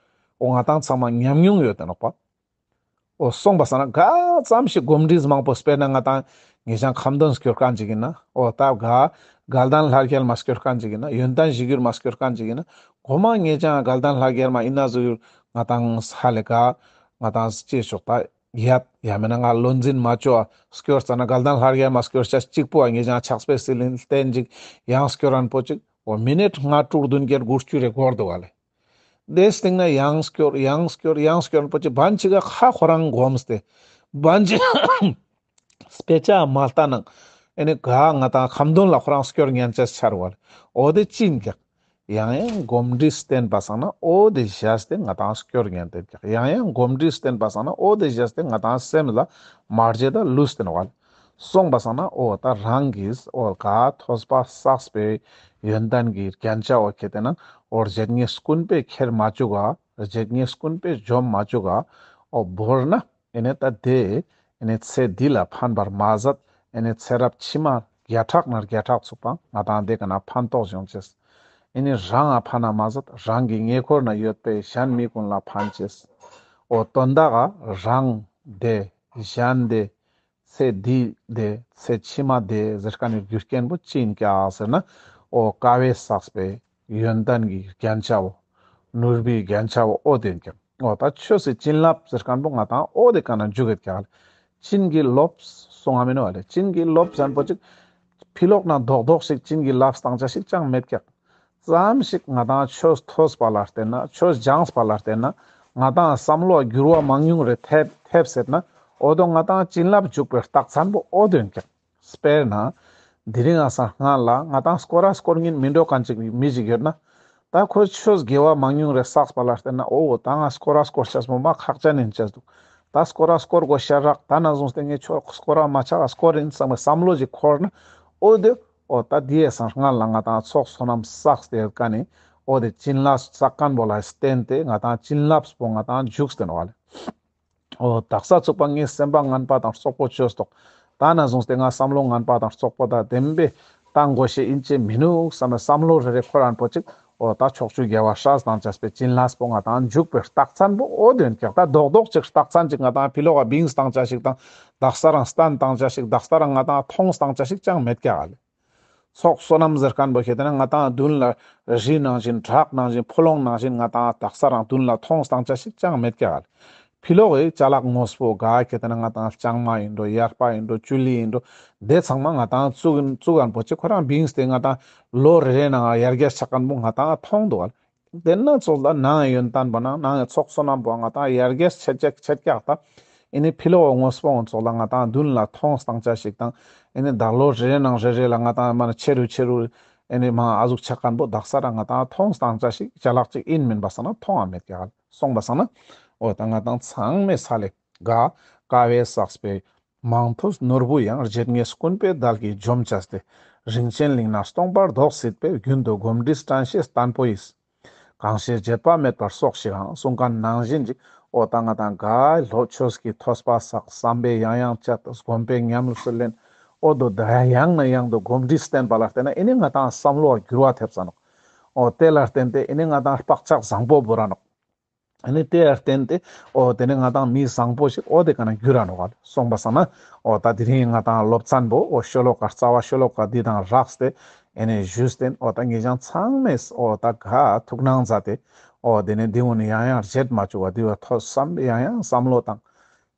འོ་ང་ཏང་ཚང་མ་ཉམས་མྱོང་ཡོད་དེ་ནོག་པ། འོ་སོང་པ་སང་ན་ག་ཙམ་ཞིག་གོམས་འདྲིས་མང་པོ་དཔེར་ན་ང་ཏང་ངེ་ཞང་ཁ་འདོན་སྐྱོར་ཁན་ཅིག་ཨིན་ན། འོ་ད་ག་དགའ་ལྡན་ལྷ་བརྒྱ་མ་སྐྱོར་ཁན་ཅིག་ཨིན་ན། ཡོན་ཏན་གཞིར་གྱུར་མ་སྐྱོར་ཁན་ཅིག་ཨིན་ན། གོ་མ་ངེ་ཞང་དགའ་ལྡན་ལྷ་བརྒྱ་མ་ཨིན་ན་ཟུག་ང་ཏང་ཧ་ལེ་ག་ང་ཏང་ཅེས་ཆོག་ད། ཡད་ཡང་མེད་ན་ང་བློ་འཛིན་མ་ཅོ་བ་སྐྱོར་ཙ་ན་དགའ་ལྡན་ལྷ་བརྒྱ་མ་སྐྱོར་ཅེས་གཅིག་པོ་ཨ་ངེ་ཞང་ཕྱག་དཔེ་སིལ་ལེན་བསྟན་ཅིག་ཡང་སྐྱོར་རན་པོ་ཅིག་འོ་མི་ནིཊ་ལྔ་དྲུག་བདུན་བརྒྱད་དགུ་བཅུ་རེ་འགོར་འདུག་ག་ལེ། དེའི་སྟེང་ན་ཡང་སྐྱོར་ཡང་སྐྱོར་ཡང་སྐྱོར་རན་པོ་ཅིག་བན་ཆེ་ག་ཁ་ཁོ་རང་གོམས་ཏེ་བན་ཆེ་དཔེ་ཆ་མ་ལྟ་ནང་ཨེ་ནི་ག་ང་ཏང་ཁ་འདོན་ལ་ཁོ་རང་སྐྱོར་ཉན་ཅེས་ཆར་བ་ལེ། འོ་དེ་ཅི་ཨིན་ཀྱག། ཡང་ཡང་གོམས་འདྲིས་བསྟེན་པ་སང་ན་འོ་དེ་བཞག་སྟེ་ང་ཏང་སྐྱོར་ཉན་ཏེ་ཀྱག། ཡང་ཡང་གོམས་འདྲིས་བསྟེན་པ་སང་ན་འོ་དེ་བཞག་སྟེ་ང་ཏང་སེམས་ལ་མ་བརྗེད་ད་ལུས་ཏེ་ནོག་ལེ། སོང་པ་སང་ན་འོ་ད་རང་གིས་འོ་ག་ཐོས་པ་བསགས་པའི་ཡོན་ཏན་གྱི་རྒྱན་ཆ་འོ་ཁྱེར་ཏེ་ན་འོ་རྗེད་ངས་ཀུན་པས་ཁྱེར་མ་བཅུག་ག། རྗེད་ངས་ཀུན་པས་འཇོམས་མ་བཅུག་ག། འོ་བོར་ན་ཨེ་ནི་ད་དེ་ ཨེ་ནི་ཚེ་འདི་ལ་ཕན་པར་མ་ཟད་ཨེ་ནི་ཚེ་རབས་ཕྱི་མ་བརྒྱ་ཕྲག་ནས་བརྒྱ་ཕྲག་ཚུག་པ་ང་ཏང་དེ་ཀ་ན་ཕན་ཐོགས་ཡོང་ཅེས། ཨེ་ནི་རང་ང་ཕན་ན་མ་ཟད་རང་གི་ཉེ་འཁོར་ན་ཡོད་པའི་གཞན་མི་ཀུན་ལ་ཕན་ཅེས། འོ་དོན་དག་ག་རང་དེ་གཞན་དེ་ཚེ་འདི་དེ་ཚེ་ཕྱི་མ་དེ་ཟེར་ཁན་ནི་རྒྱུ་རྐྱེན་པོ་ཅི་ཡིན་ཀྱག་ཟེར་ན། འོ་དཀའ་བས་བསགས་པའི་ཡོན་ཏན་གྱི་རྒྱན་ཆ་བོ། ནོར་བུའི་རྒྱན་ཆ་བོ་འོ་དེ་ཡིན་ཀྱག་འོ་ད་ཆོས་སི་བྱིན་རླབས་ཟེར་ཁན་པོ་ང་ཏང་འོ་དེ་ཀ་ན་འཇུག་གེད་ཀྱག་ལེ། བྱིན་གྱིས་རློབས་གསུང་ང་མེན་ནོག་ལེ། བྱིན་གྱིས་རློབས་ཟེར་ཁན་པོ་ཅིག་ཕི་ལོག་ན་རྡོག་རྡོག་ཞིག་བྱིན་གྱིས་བརླབས་བཏང་ཅེས་ཞིག་ཅང་མེད་ཀྱག་ཙམ་ཞིག་ང་ཏང་ཆོས་ཐོས་པ་ལ་བརྟེན་ན་ཆོས་སྦྱངས་པ་ལ་བརྟེན་ན་ང་ཏང་བསམ་བློ་འགྱུར་བ་མང་ཉུང་རེ་ཐེབས་ཐེབས་ཟེར་ན་འོ་དོ་ང་ཏང་བྱིན་རླབས་འཇུག་པའི་རྟགས་མཚན་པོ་འོ་དོ་ཡིན་ཀྱག་དཔེར་ན། དེ་རིང་ང་སང་སྔ་ལ་ང་ཏང་སྐོར་ར་སྐོར་ཉིན་མི་འགྲོ་མཁན་ཅིག་མི་ཞིག་ཡོད་ན། ད་ཁོས་ཆོས་དགེ་བ་མང་ཉུང་རེ་བསགས་པ་ལ་བརྟེན་ན་འོ་ད་ང་སྐོར་ར་སྐོར་ཆེས་མོ་མ་ཁག་ཅན་ཡིན་ཆེས་འདུག་ད་སྐོར་ར་སྐོར་དགོས་ཤ་རག་ད་ན་བཟུང་སྟེ་ངས་ཆོས་སྐོར་ར་མ་ཆག་སྐོར་ཡིན་བསམ་པའི་བསམ་བློ་ཞིག་འཁོར་ན། འོ་དེ་འོ་ད་དེའི་སང་སྔ་ལ་ང་ཏང་ཚོགས་བསོད་ནམས་བསགས་ཏེ་ཡོད་མཁན་ནི་འོ་དེ་བྱིན་རླབས་བསགས་མཁན་པོ་ལ་བརྟེན་ཏེ་ང་ཏང་བྱིན་རླབས་པོ་ང་ཏང་འཇུག་སྟེ་ནོག་ལེ། འོ་དག་ས་ཚུག་པ་ངའི་སེམས་པ་ངན་པ་དང་རྩོག་པོ་ཆོས་ཏོག་ད་ན་བཟུང་སྟེ་ང་བསམ་བློ་ངན་པ་དང་རྩོག་པོ་དང་ལྡན་པའི་ཏང་དགོས་ཤེས་ཨིན་ཅེས་མི་ནུག་བསམ་པའི་བསམ་བློ་རེ་རེ་འཁོར་རན་པོ་ཅིག་འོ་ད་ཕྱོགས་བཅུའི་རྒྱལ་བ་སྲས་དང་བཅས་པའི་བྱིན་རླབས་པོ་ང་ཏང་འཇུག་པའི་རྟགས་མཚན་པོ་འོ་དོན་ཀྱག་ད་རྡོག་རྡོག་ཅིག་རྟགས་མཚན་ཅིག་ང་ཏང་ཕི་ལོག་ག་བིངས་བཏང་ཅེས་ཞིག་དང་དག་ས་རང་སྟན་བཏང་ཅེས་ཞིག་དག་ས་རང་ང་ཏང་མཐོང་བཏང་ཅེས་ཞིག་ཅང་མེད་ཀྱག་ལེ། ཚོགས་བསོད་ནམས་ཟེར་མཁན་པོ་ཁྱེད་དེ་ན་ང་ཏང་མདུན་ལ་རི་ནང་བཞིན་བྲག་ནང་བཞིན་ཕོ་ལོང་ནང་བཞིན་ང་ཏང་དག་ས་རང་མདུན་ལ་མཐོང་བཏང་ཅེས་ཞིག་ཅང་མེད་ཀྱག་ཕི་ལོག་གི་ཅ་ལག་དངོས་པོ་ག་ཁྱེད་དེ་ན་ང་ཏང་ལྕང་མ་ཡིན་འགྲོ་ཡར་པ་ཡིན་འགྲོ་ཅུ་ལི་ཡིན་འགྲོ་དེ་ཚང་མ་ང་ཏང་བཙུགས་བཙུགས་མཁན་པོ་ཅིག་ཁོ་རང་བིངས་ཏེ་ང་ཏང་ལོ་རེ་རེ་ནང་ཡར་རྒྱས་ཆགས་མཁན་པོ་ང་ཏང་མཐོང་འདུག་ག་དེ་ན་ཚོགས་ལ་ནང་ཡོན་ཏན་པོ་ནང་ནང་ཚོགས་བསོད་ནམས་པོ་ང་ཏང་ཡར་རྒྱས་ཆེ་ཆེ་ཆེ་ཀྱག་ད། ཨེ་ནི་ཕི་ལོག་དངོས་པོ་ཚོགས་ལ་ང་ཏང་མདུན་ལ་མཐོང་བཏང་ཅེས་ཞིག་དང་ཨེ་ནི་ད་ལོ་རེ་རེ་ནང་རེ་རེ་ལ་ང་ཏང་མ་ན་ཆེ་རུ་ཆེ་རུ་ཨེ་ནི་མ་ཨ་ཟུག་ཆགས་མཁན་པོ་དག་ས་རང་ང་ཏང་མཐོང་བཏང་ཅེས་ཞིག་ཅ་ལག་ཅིག་ཨིན་མིན་པ་སང་ན་མཐོང་བ་མེད་ཀྱག་ལེ། སོང་པ་སང་ན་འོ་ད་ང་ཏང་ཚང་མའི་ས་ལེ་ག་དཀའ་བས་བསགས་པའི་མང་ཐོས་ནོར་བུ་ཡང་། བརྗེད་ངས་སྐུན་པའི་དལ་གྱིས་འཇོམས་བྱས་ཏེ། རིན་ཆེན་གླིང་ན་སྟོང་པར་རྫོགས་སྲིད་པའི། རྒྱུན་དུ་གོམས་འདྲིས་དྲན་ཤེས་བརྟན་པོ་ཡིས། གང་ཞིག་བརྗེད་པ་མེད་པར་གསོག་ཤིག་ཨང་། གསུང་མཁན་ནང་བཞིན་ཅིག་འོ་ད་ང་ཏང་ག་ལོ་ཆོས་ཀྱི་ཐོས་པ་བསགས་བསམ་པས་ཡང་ཡང་དཔྱད་སྒོམ་པས་ཉམས་སུ་ལེན། འོ་དོ་ད་ཡང་ནས་ཡང་དུ་གོམས་འདྲིས་བསྟེན་པ་ལ་བརྟེན་ནས་ཨེ་ནི་ང་ཏང་བསམ་བློ་འགྱུར་བ་ཐེབས་ས་ནོག་འོ་དེ་ལ་བརྟེན་ཏེ་ཨེ་ནི་ང་ཏང་བག་ཆགས་བཟང་པོ་བོར་ར་ནོག་ཨ་ནི་དེ་ལ་བརྟེན་ཏེ་འོ་དེ་ནི་ང་ཏང་མི་བཟང་པོ་ཞིག་འོ་དེ་ཀ་ན་འགྱུར་ར་ནོག་ག་སོང་པ་སང་ན་འོ་ད་དེ་རིང་ང་ཏང་སློབ་ཚན་པོ་འོ་ཤོ་ལོ་ཀ་རྩ་བ་ཤོ་ལོ་ཀ་འདི་དང་རགས་ཏེ་ཨེ་ནི་ཞུས་ཏེ་འོ་ད་ངེད་ཅག་ཚང་མས་འོ་ད་ག་ཐུགས་སྣང་མཛད་དེ་འོ་དེ་ནི་འདི་འོ་ནི་ཡང་ཡང་བརྗེད་མ་བཅུག་པ་འདི་བ་ཐོས་བསམ་ཡང་ཡང་བསམ་བློ་བཏང་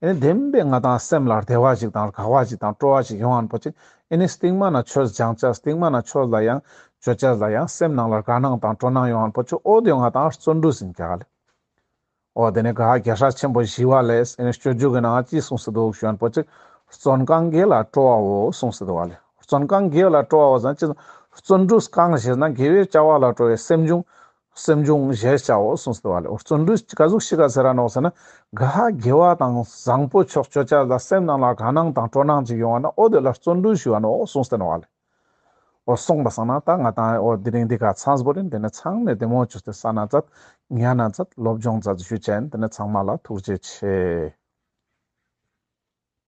ཨེ་ནི་བདེན་པའི་ང་ཏང་སེམས་ལ་བདེ་བ་ཞིག་དང་དགའ་བ་ཞིག་དང་སྤྲོ་བ་ཞིག་ཡོང་ཨན་པོ་ཅིག་ཨེ་ནི་སྟིང་མ་ན་ཆོས་སྦྱང་ཅེས་སྟིང་མ་ན་ཆོས་ལ་ཡང་ཅོ་ཅེས་ལ་ཡང་སེམས་ནང་ལ་དགའ་སྣང་དང་སྤྲོ་སྣང་ཡོང་ཨན་པོ་ཅིག་འོ་དེ་ང་ཏང་བརྩོན་འགྲུས་ཡིན་ཀྱག་ལེ། འོ་དེ་ནས་ག་རྒྱལ་སྲས་ཆེན་པོ་ཞི་བ་ལྷས་ཨེ་ནི་སྤྱོད་འཇུག་གི་ནང་ཅི་གསུངས་སེ་འདུག་ཞུ་ན་པོ་ཅིག་བརྩོན་གང་དགེ་ལ་སྤྲོ་བའོ་གསུངས་སེ་འདུག་ག་ལེ། བརྩོན་གང་དགེ་ལ་སྤྲོ་བའོ་ཟེར་ན་ཅི་བརྩོན་འགྲུས་གང་ཞེ་ན་དགེ་བའི་བྱ་བ་ལ་སྤྲོ་བའི་སེམས་བྱུང་སེམས་བྱུང་ཞེས་བྱའོ་གསུངས་སེ་འདུག་ག་ལེ། བརྩོན་འགྲུས་ག་ཟུག་ཞིག་ག་ཟེར་ར་ནོག་ཟེར་ན་ག་དགེ་བ་དང་བཟང་པོ་ཕྱོགས་ཅོ་ཅེས་ལ་སེམས་ནང་ལ་དགའ་སྣང་དང་སྤྲོ་སྣང་ཅིག་ཡོང་བ་ན་འོ་དེ་ལ་བརྩོན་འགྲུས་ཞུ་བ་ནོག་གསུངས་སེ་འདུག་ག་ལེ། འོ་སོང་པ་སང་ན་ད་ང་ཏང་འོ་དེ་རིང་འདི་ག་ཚང་པོ་རིན་དེ་ནས་ཚང་མས་བདེ་མོ་བཅོས་ཏེ་ས་ན་མཛད་ཉན་ན་མཛད་སློབ་སྦྱོང་མཛད་ཞུ་ཅན་དེ་ནས་ཚང་མ་ལ་ཐུགས་རྗེ་ཆེ།